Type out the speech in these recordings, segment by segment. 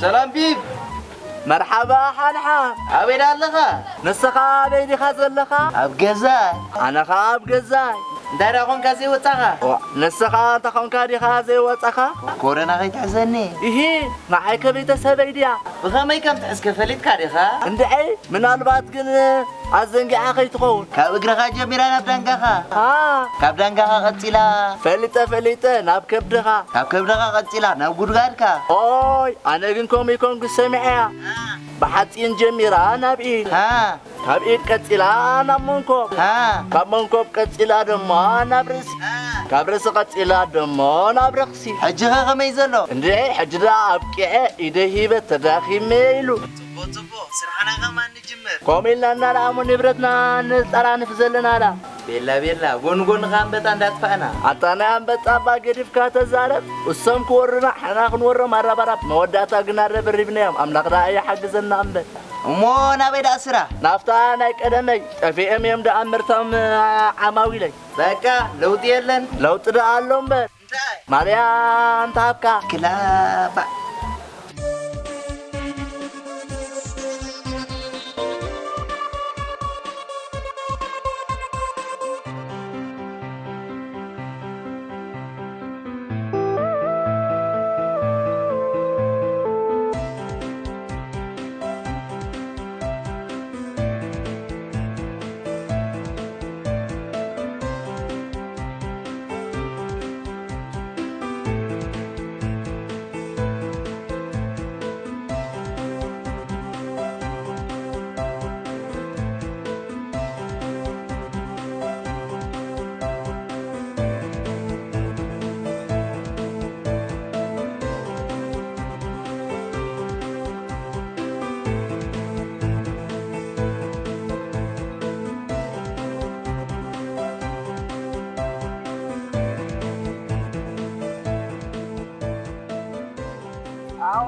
ሰላም ቢብ። መርሓባ ሓንሓ። ኣበይ ደኣ ኣለኻ? ንስኻ ኣበይ ዲኻ ዘለኻ? ኣብ ገዛ። ኣነ ኸኣ ኣብ ገዛይ። እንታይ ደኣ ኾንካ ዘይወጻኻ? ዋ፣ ንስኻ እንተ ኾንካ ዲኻ ዘይወጻኻ? ኮሮና ከይትሕዘኒ። ኢሂ፣ ንዓይ ከ ቤተሰበይ ድያ? ብኸመይ ከም ትሕዝከ ፈሊጥካ ዲኻ? እንድዒ፣ ምናልባት ግን ኣዘንጊዓ ከይትኸውን። ካብ እግርኻ ጀሚራ ናብ ዳንጋኻ። ሃ? ካብ ዳንጋኻ ቀጺላ። ፈሊጠ፣ ፈሊጠ፣ ናብ ከብድኻ። ካብ ከብድኻ ቀጺላ ናብ ጉድጋድካ። ኦይ፣ ኣነ ግን ከምኡ ይኮንኩ ሰሚዐያ። ብሓጺን ጀሚራ ናብ ኢድ። ሃ? ካብ ኢድ ቀጺላ ናብ መንኮብ። ሃ? ካብ መንኮብ ቀጺላ ድማ ናብ ርእሲ። ሃ? ካብ ርእሲ ቀጺላ ድማ ናብ ረኽሲ። ሕጂ ኸ ከመይ ዘሎ? እንድዒ፣ ሕጂ ደኣ ኣብቂዐ፣ ኢደይ ሂበ፣ ተዳኺመ ኢሉ። ጽቡቕ፣ ጽቡቕ። ስራሕና ከማን ንጅምር። ከምኡ ኢልና እናረኣሞ ንብረትና ነጻራንፍ ዘለና ኣላ። ቤላ፣ ቤላ፣ ጎኒ ጎኒ ከኣ ኣንበጣ እንዳጥፋእና። ኣታ ናይ ኣንበጣ እባ ገዲፍካ ተዛረብ። እሶም ክወሩና፣ ሕና ክንወሮም ኣራባራብ። መወዳእታ ግና ረብሪብናዮም። ኣምላኽ ደኣ ይሓግዘና እምበር። እሞ ናበይ ደኣ ስራሕ? ናብታ ናይ ቀደመይ። ጠፊኦም እዮም ደኣ ምርቶም ዓማዊለይ። በቃ ለውጢ የለን። ለውጢ ደኣ ኣሎ እምበር። እንታይ? ማርያም ትሃብካ። ክላባ።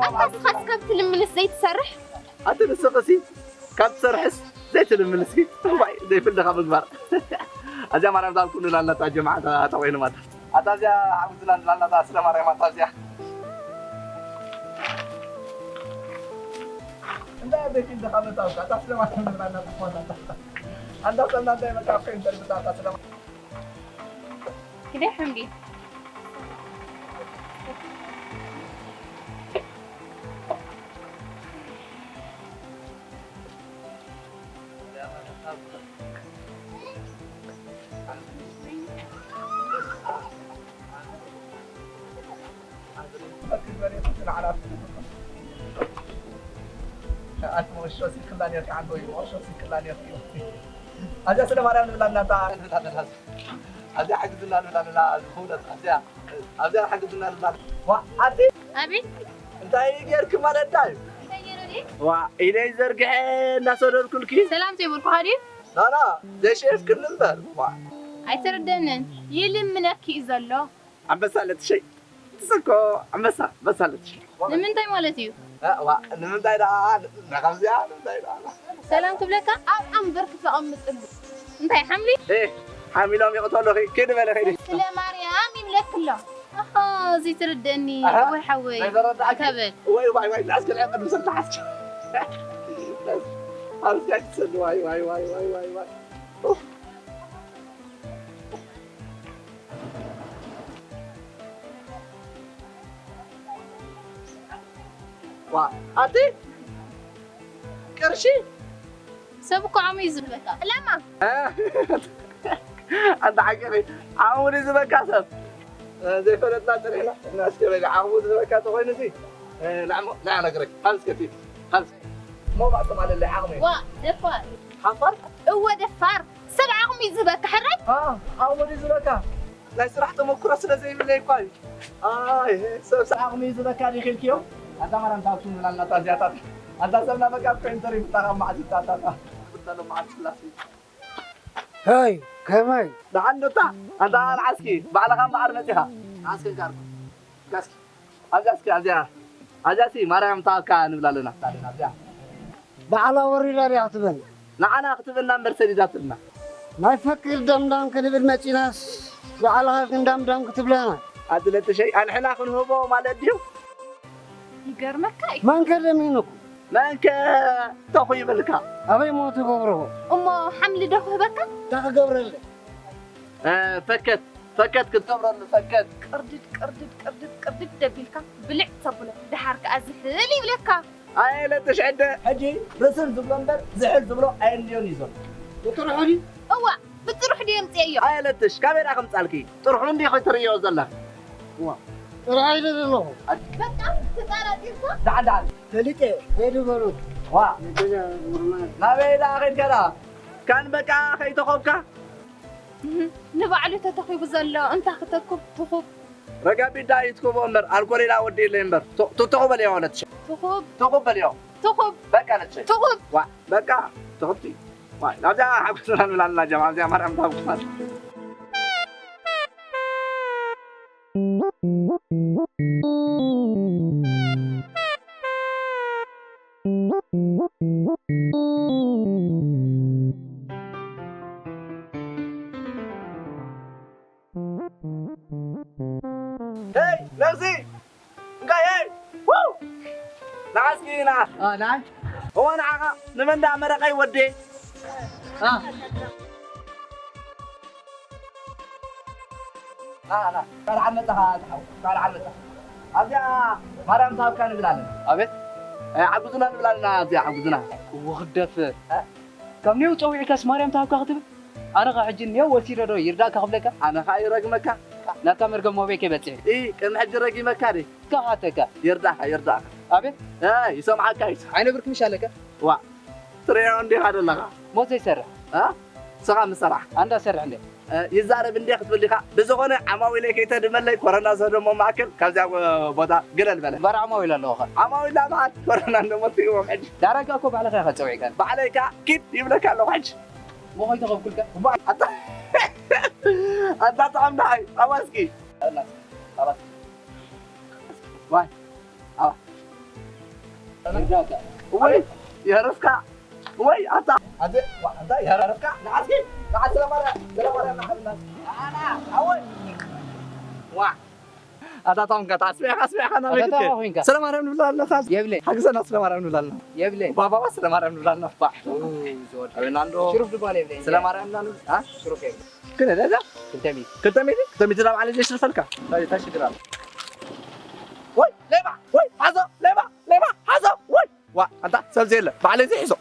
ኣታ ንስኻስ ካብ ትልምንስ ዘይትሰርሕ? ኣቲ ንስኽሲ ካብ ትሰርሕስ ዘይትልምንስኪ። እዋይ፣ ዘይፍልድኻ ምግባር። ኣዚኣ ማርያም ዛብ ኩሉ ላልናታ ጀማዓ ተቆይኑ ማታ። ኣታ ኣዚኣ ሓጉዝና ላልናታ ስለ ማርያም ኣታ ኣዚኣ። እንታይ ዘይፍልድኻ መታውካ ኣታ ስለ ማርያም ላልናታ ኾና። ኣንዳ ሰና እንታይ መጣ ኮይን ተርብታ ኣታ ስለ ኪደ ሕምዲ። ኣቲ መወሾ ሲክላ ነርኪ ዓንዶ እዩ፣ መወሾ ሲክላ ነርኪ እዩ። ኣዚኣ ስለ ማርያም ንብላ እናንታ ንብላ ንብላ። ኣዚኣ ሓግዝና ንብላ ንብላ፣ እዚ ክውለት ኣዚኣ፣ ኣዚኣ ሓግዝና ንብላ። ዋ፣ ኣቲ ኣቤት። እንታይ ጌርኪ ማለት ዳዩ? እንታይ ጌረ ድየ? ዋ፣ ኢደይ ዘርግሐ እንዳሰደድኩልኪ። ሰላም ዘይበልኩኻ ድዩ? ናና፣ ዘይሸፍክኒ እምበር። ዋ። ኣይተረደንን። ይልምነኪ እዩ ዘሎ። ኣንበሳ ለትሸይ። ትስኮ፣ ኣንበሳ፣ ኣንበሳ ለትሸይ። ንምንታይ ማለት እዩ? እ፣ ዋ፣ ንምንታይ ደኣ? ንኸምዚኣ፣ ንምንታይ ደኣ? ሰላም ክብለካ? ኣብ ኣንበርኪ ተቐምጥሉ። እንታይ፣ ሓምሊ? እ፣ ሓሚሎም ይቕተሉኺ። ኪዲ በለ፣ ኺዲ። ስለ ማርያም ይብለክሎም። ኣሃ፣ እዚ ትርደኒ። ኣሃ። ወይ ሓወይ፣ ዘይተረዳእኪ? እታ በል። ወይ፣ ዋይ፣ ዋይ፣ ዳስ ከልአ ቅድሚ ሰልተሓስኪ። ኣብዚ ኣይትሰዱ፣ ዋይ፣ ዋይ፣ ዋይ። ኡፍ። ዋ፣ ኣቲ ቅርሺ? ሰብ እኮ ዓሙ እዩ ዝበካ። ለማ። ኣንታ ሓቂ፣ ዓሙ ድዩ ዝበካ ሰብ? ዘይፈለጥና ጸኒሕና፣ እና እስከ በሊ፣ ዓቕሙ ዝበካ ተኾይኑ ሲ፣ ንዕሞ፣ ንዓ ነግረኪ። ሃብ እስከ ሲ፣ ሃብ እስከ። እሞ ባዕቶ ማለት ለይ ዓቕሙ እዩ። ዋ፣ ደፋር። ሓፋር? እወ፣ ደፋር። ሰብ ዓቕሙ እዩ ዝበካ፣ ሕራይ? ኣ፣ ዓቕሙ ድዩ ዝበካ? ናይ ስራሕ ተመኩሮ ስለ ዘይብለይ እኳ እዩ። ኣይ፣ ሰብ ስ-፣ ዓቕሚ እዩ ዝበካ ዲኺ ኢልክዮ? ኣንታ ማርያም ታብቱ ንብላ እናታ እዚኣታት። ኣንታ ሰብና በቃ ኮይን ተሪፉ ታኻ መዓልቲ ታታታ። ብታሎ መዓልቲ ስላሴ። ሄይ፣ ከመይ? ደሓን ዶ እታ? ኣንታ ንዓስኪ፣ ባዕልኻ እምበኣር መጺኻ። ንዓስኪ እንካርኩ። ካስኪ። ኣብዚኣ እስኪ፣ ኣብዚኣ። ኣብዚኣ እስኪ ማርያም ታካ ንብላ ኣለና። ኣብዚኣ። ባዕላ ወሪዳ ድያ ክትበል? ንዓና ክትብና እምበር ሰዲዳትልና። ናይ ፈቂር ደምዳም ክንብል መጺናስ ባዕልኻ ግን ደምዳም ክትብለና? ኣቲ ለጥሸይ ኣንሕና ክንህቦ ማለት ድዩ? ይገርመካ እዩ። መንከ ለሚኑኩ? መንከ ተኹ ይብልካ? ኣበይ ሞ ትገብርዎ? እሞ ሓምሊ ዶ ክህበካ? እንታይ ክገብረለይ? እ፣ ፈከት፣ ፈከት ክትገብረሉ፣ ፈከት። ቅርድድ፣ ቅርድድ፣ ቅርድድ፣ ቅርድድ ደቢልካ ብልዕ ተብሎ። ደሓር ከኣ ዝሕል ይብለካ። ኣየለጥሽ ዕደ። ሕጂ ብስል ዝብሎ እምበር ዝሕል ዝብሎ ኣየንድዮን እዩ ዘሎ። ብጥርሑ ድዩ? እዋ፣ ብጥርሑ ድዩ የምጽኤዮ? ኣየለጥሽ፣ ካበይ ደኣ ከምጻልኪ? ጥርሑ እንዲኺ ትርእዮ ዘለኺ። እዋ፣ ጥርሑ ኢለ ዘለኹ። በቃ፣ ተጣራጢርካ? ደሓን፣ ደሓን። ፈሊጠ፣ ሄዱ በሉት። ዋ። ገዛ ምርማር። ናበይ ደኣ ኸይድካ ደኣ? ካን በቃ ኸይተኾብካ? እህ፣ ንባዕሉ ተተኺቡ ዘሎ እንታ ክተኩብ ትኹብ። ረጋቢት ደኣ ይትኩቦ እምበር፣ ኣልኮል ኢላ ወዲ ኢለ እምበር። ቱ-፣ ቱ-፣ ትኹብ በልዮ ወለትሽ። ትኹብ። ትኹብ በልዮ። ትኹብ። በቃ ለትሽ። ትኹብ። ዋ፣ በቃ፣ ትኹብቲ። ዋ፣ ናብዛ ሓጉስና ንብላ ኣለና ጀማ፣ ኣብዚኣ ማርያም ታጉስና። ሄይ፣ ነብሲ! እንካይ፣ ሄይ! ው! ንዓስኪ ኢና። አ፣ ንዓይ? እወ፣ ንዓኻ። ንመን ደኣ መረቐይ ወዴ? አ። ና፣ ና፣ ካልዓ መጻኻ፣ ዝሓው፣ ካልዓ መጻኻ። ኣብዚኣ ማርያም ትሃብካ ንብል ኣለና። ኣቤት። እ፣ ሓግዙና ንብል ኣለና፣ ኣብዚኣ ሓግዙና። እወ፣ ክደፍር። እ? ካብ ኔው ጸዊዕካስ ማርያም ትሃብካ ክትብል? ኣነ ኸ ሕጂ ኔው ወሲደ ዶ ይርዳእካ ክብለካ? ኣነ ኸኣ ይረግመካ። ናትካ መርገም ሞቤ ከይበጽሕ። እ፣ ቅድሚ ሕጂ ረጊመካ ድየ? ከሓተካ። ይርዳእካ፣ ይርዳእካ። ኣቤት። እ፣ ይሰምዓካ እዩ። ዓይነ ብርክ ምሽ ኣለካ? ዋ፣ ትርእዮ እንዲኻ ዘለኻ። ሞት ዘይሰርሕ። እ? ስኻ ምስ ሰራሕ። ኣንዳ ሰርሕ እንደ። እ፣ ይዛረብ እንደ ክትብል ዲኻ? ብዝኾነ ዓማዊለይ ከይተድመለይ ኮረና ዘህደሞ ማእከል ካብዚኣ፣ እ፣ ቦታ ግለል በለ። እምበር ዓማዊል ኣለዎ ኸ? ዓማዊል መዓት ኮረና እንደሞት ይዎም ሕጂ። ዳረጋ እኮ ባዕልኻ ኢኻ ጸዊዕካ። ባዕለይ ከኣ ኪድ ይብለካ ኣለኹ ሕጂ። እሞ ኸይተኸብኩልካ? እሞ ኣታ፣ ኣታ ጥዑም ደሃይ፣ ኣባስኪ። ኣባስኪ። ዋይ። ኣባ። ወይ፣ የረፍካ። ወይ፣ ኣታ። ኣንተ፣ ዋ፣ ኣንተ፣ የረፍካ። ንዓስኪ፣ ንዓስ ስለ ማርያም፣ ስለ ማርያም ንሓልና። ኣና፣ ኣወይ። ዋ። ኣታ ታምካ፣ ኣስሚዕካ፣ ኣስሚዕካ፣ ናበይ ኣታ ክትከድ? ታማ ኮይንካ። ስለ ማርያም ንብላ ኣለና። የብለይ። ሓግዘና፣ ስለ ማርያም ንብላ ኣለና። የብለይ። ባባባ፣ ስለ ማርያም ንብላ ኣለና። ባሕ። ኡ፣ ዝወድ። ኣበና እንዶ። ሽሩፍ ድባል የብለይ። ስለ ማርያም ንብላ ኣለና። አ? ሽሩፍ የብለይ። ግን ደዛ? ክልተ ሚእቲ። ክልተ ሚእቲ ናብ ዓሊ ዘይሽርፈልካ። እንታይ፣ እንታይ ሽግር ኣሎ? ወይ፣ ሌባ፣ ወይ፣ ሓዞ፣ ሌባ፣ ሌባ፣ ሓዞ፣ ወይ። ዋ፣ ኣንታ ሰብ ዘየለ፣ ባዕለይ ዘይሕዞ።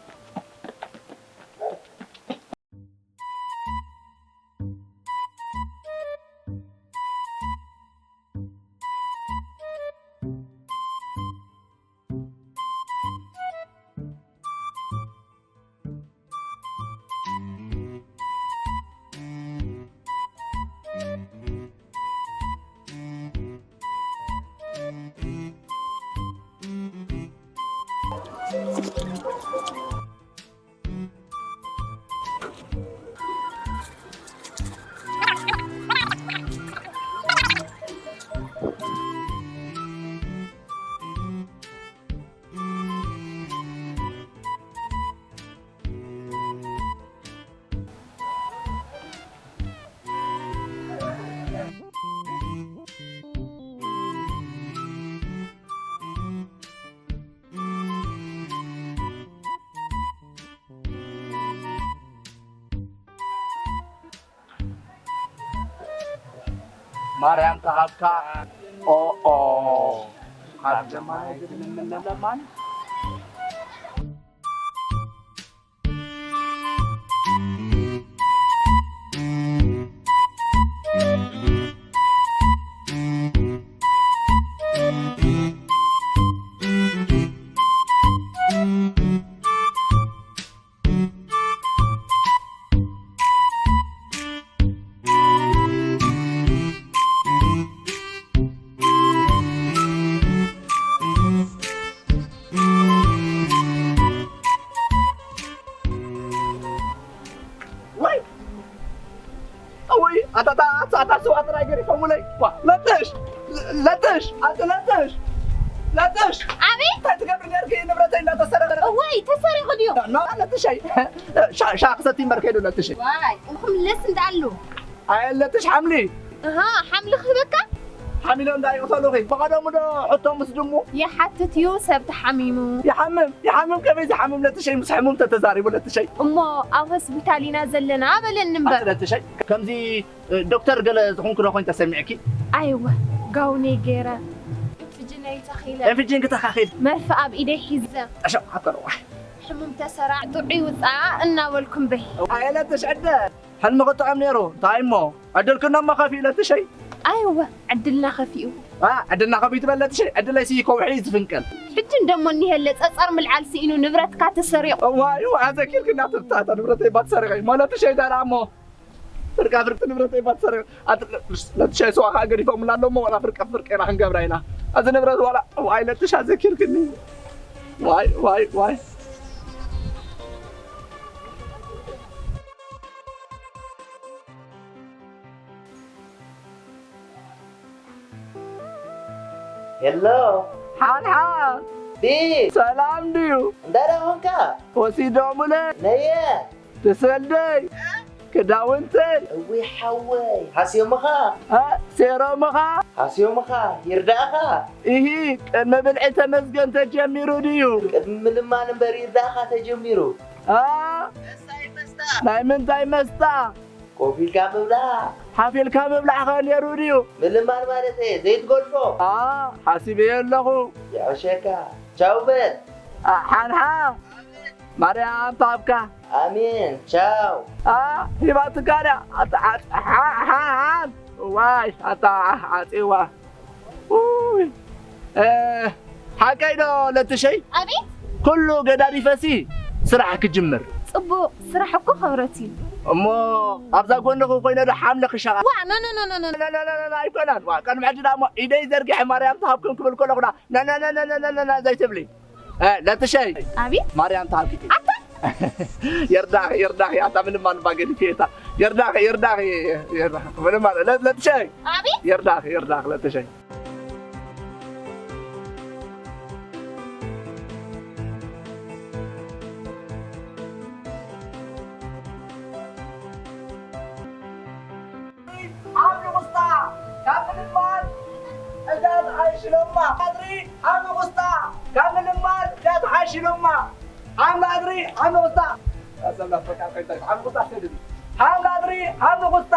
ማርያም ተሃብካ። ኦ፣ ኦ። ካብ ጀማሪ ግን የምንለማን። ወይ! ወይ! ኣታ፣ ኣታ፣ ኣታ፣ ኣታ፣ ስዋ ጥራይ ገሪፎሙለይ። ዋ፣ ለጥሽ! ለጥሽ! ኣቲ ለጥሽ! ለጥሽ! ኣቤት! እንታይ ትገብሪ ነርኪ? ንብረተይ እንዳተሰረቀ። ወይ፣ ተሰሪቑ ድዩ? ና፣ ለጥሸይ። ሻ-፣ ሻ ክሰቲ እምበር ከይዱ ለጥሸይ። ዋይ፣ እንኹም ለስ እንዳኣሉ። ኣየ ለጥሽ ሓምሊ። ኣሃ፣ ሓምሊ ክህበካ? ሓሚሎም ዶ ኣይቕተሉኺ? ብቐደሙ ዶ ሕቶ ምስ ድሙ? ይሓትት እዩ ሰብ ተሓሚሙ። ይሓምም፣ ይሓምም፣ ከመይ ዝሓምም ለትሸይ? ምስ ሕሙም ተተዛሪቡ ለትሸይ። እሞ ኣብ ሆስፒታል ኢና ዘለና በለኒ እምበር። ኣቲ ለትሸይ፣ ከምዚ፣ እ፣ ዶክተር ገለ ዝኾንኩ ዶ ኮይን ተሰሚዕኪ? ኣይወ፣ ጋውነይ ገይረ፣ ኤፍጂነይ ተኺለ፣ ኤፍጂን ክተኻኺል። መርፈ ኣብ ኢደይ ሒዘ። ኣሸ፣ ኣከረዋ። ሕሙም ተሰራዕ ጥዑይ ውፃኣ እናበልኩም በይ። ኣየ ለትሽ ዕደ፣ ሕልሚ ክጥዕም ነይሩ። እንታይ እሞ? ዕድልክን እሞ ከፊኡ ለትሸይ። ኣይወ፣ ዕድልና ከፊኡ። አ፣ ዕድልና ከፊኡ ትበል ለትሸይ። ዕድለይ ሲ ከውሒ እዩ ዝፍንቀል። ሕጂ እንደሞ እኒሀለ ጸጸር ምልዓል ስኢኑ ንብረትካ ተሰሪቑ። እዋይ፣ እዋ፣ ኣዘኪርክና ትብታታ ንብረተይ ባት ሰሪቐ። ማለት ትሸይ ዳራ እሞ። ፍርቃ ፍርቂ ንብረተይ ባት ሰሪቐ። ኣት-፣ ለትሸይ ሰዋ ከዓ ገዲፎምላ ኣለሞ፣ ዋላ ፍርቃ ፍርቂ ኢና ክንገብራ ኢና። ኣዚ ንብረት ዋላ፣ ዋይ፣ ለትሽ ኣዘኪርክኒ። ዋይ፣ ዋይ፣ ዋይ። ሄሎ። ሓንሓ። ዲ። ሰላም ድዩ? እንታይ ደኣ ኾንካ? ወሲዶሙለ። ነየ። ትሰልደይ። ክዳውንተይ። እዊ ሓወይ፣ ሃስዮምኻ? እ፣ ሴሮምኻ? ሃስዮምኻ፣ ይርዳእኻ? ኢሂ፣ ቅድሚ ብልዒ ተመስገን ተጀሚሩ ድዩ? ቅድሚ ምልማን እምበር ይርዳእኻ ተጀሚሩ። እ? መሳይ መስታ። ናይ ምንታይ መስታ? ኮፍ ኢልካ ምብላዕ። ሓፍ ኢልካ ምብላዕ ኸ ነይሩ ድዩ? ምልማን ማለት እየ፣ ዘይትገድፎ። ኣ፣ ሓሲበዮ ኣለኹ። ይዕሸካ። ቻው በል። ኣ፣ ሓንሓ። ማርያም ትሃብካ። ኣሜን። ቻው። ኣ፣ ሂባትካ ድያ? ኣታ፣ ሓ-፣ ሓ-፣ ሓ-፣ ዋይ፣ ኣታ፣ ዓጽዋ። ኡይ። እ፣ ሓቀይ ዶ ለትሸይ? ኣቤት። ኩሉ ገዳዲፈሲ ስራሕ ክጅምር። ጽቡቕ፣ ስራሕ እኮ ክብረት እዩ። እሞ ኣብዛ ጎንኹ ኮይነ ዶ ሓምለ ክሸቓ? ዋ፣ ኖ፣ ኖ፣ ኖ፣ ኖ፣ ኖ። ኖ፣ ኖ፣ ኖ፣ ኖ፣ ኣይኮነን። ዋ፣ ቅድሚ ሕጂ ደኣ እሞ ኢደይ ዘርጊሐ ማርያም ትሃብኩም ክብል ከለኹ ዳ፣ ኖ፣ ኖ፣ ኖ፣ ዘይትብሊ። እ፣ ለትሸይ። ኣቤት። ማርያም ትሃብኪ። ኣታ። የርዳኺ፣ የርዳኺ፣ ኣታ ምንም ኣልባ ገዲፍ የታ። የርዳኺ፣ የርዳኺ፣ የርዳኺ። ምንም ኣለ-፣ ለ-፣ ለትሸይ። ኣቤት። የርዳኺ፣ የርዳኺ፣ ለትሸይ። ዓብዲ ቁስጣ ካብ ምልማን እዛ ተሓይሽሎማ። ኣድሪ ዓብዲ ቁስጣ ካብ ምልማን እዛ ተሓይሽሎማ። ሓምላ ኣድሪ ዓብዲ ቁስጣ። ኣሰላ ፈቃ ከይታ ዓብዲ ቁስጣ ሰድዲ። ሓምላ ኣድሪ ዓብዲ ቁስጣ።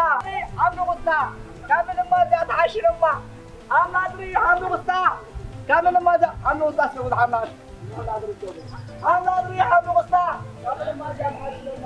ዓብዲ ቁስጣ ካብ ምልማን እዛ ተሓይሽሎማ። ሓምላ ኣድሪ ዓብዲ ቁስጣ ካብ ምልማን እዛ ዓብዲ ቁስጣ ሰው ሓምላ። ሓምላ ኣድሪ ዓብዲ ቁስጣ ካብ ምልማን እዛ ተሓይሽሎማ።